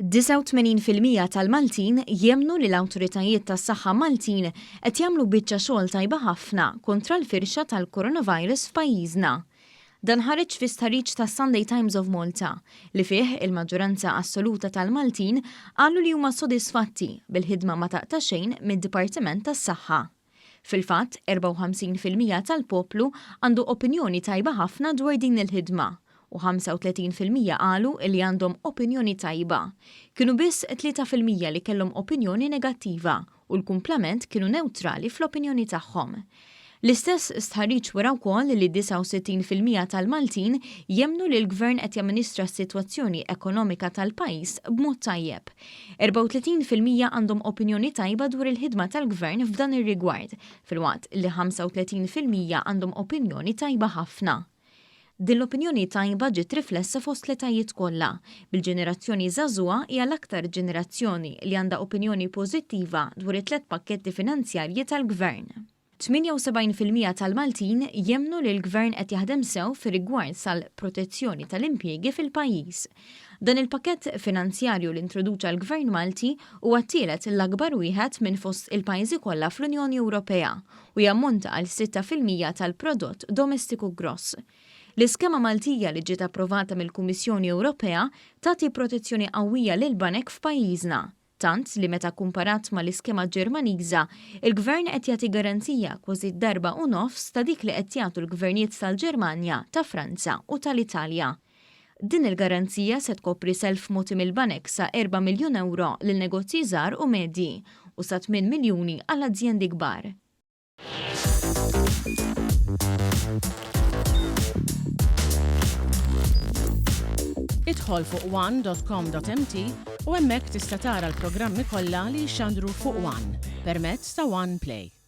89% tal-Maltin jemmnu li l-awtoritajiet tas-saħħa Maltin qed jagħmlu biċċa xogħol tajba ħafna kontra l-firxa tal-coronavirus f'pajjiżna. Dan ħareġ fi stħarriġ tas-Sunday Times of Malta li fih il-maġġoranza assoluta tal-Maltin qalu li huma sodisfatti bil-ħidma ma taqta' xejn mid-Dipartiment tas-Saħħa. Fil-fatt, 54% tal-poplu għandu opinjoni tajba ħafna dwar din il-ħidma u 35% qalu li għandhom opinjoni tajba. Kienu biss 3% li kellhom opinjoni negattiva u l-kumplament kienu newtrali fl-opinjoni tagħhom. L-istess stħarriġ wera wkoll li 69% tal-Maltin jemmnu li l-Gvern qed jamministra s-sitwazzjoni ekonomika tal-pajjiż b'mod tajjeb. 34% għandhom opinjoni tajba dwar il-ħidma tal-Gvern f'dan ir-rigward, filwaqt li 35% għandhom opinjoni tajba ħafna. Din l-opinjoni tajba ġiet riflessa fost l-etajiet kollha, bil-ġenerazzjoni żagħżugħa hija l-aktar ġenerazzjoni li għandha opinjoni pożittiva dwar it-tlett pakketti finanzjarji tal-Gvern. 78% tal-Maltin jemmnu li l-Gvern qed jaħdem sew fir-rigward tal-protezzjoni tal-impjiegi fil-pajjiż. Dan il-pakkett finanzjarju li introduċa l-Gvern Malti huwa t-tielet l-akbar wieħed minn fost il-pajjiżi kollha fl-Unjoni Ewropea u jammonta għal 6% tal-prodott domestiku gross. L-iskema Maltija li ġiet approvata mill-Kummissjoni Ewropea tagħti protezzjoni qawwija lill-banek f'pajjiżna, tant li meta kumparat mal-iskema Ġermaniża, il-Gvern qed jagħti garanzija kważi darba u nofs ta' dik li qed jagħtu l-gvernijiet tal-Ġermanja, ta' Franza u tal-Italja. Din il-garanzija se tkopri self mogħti mill-banek sa 4 miljun ewro lil negozji żgħar u medji u sa 8 miljuni għal azjendi kbar. Idħol fuq one.com.mt u hemmhekk tista' tara l-programmi kollha li jixxandru fuq One permezz ta' One Play.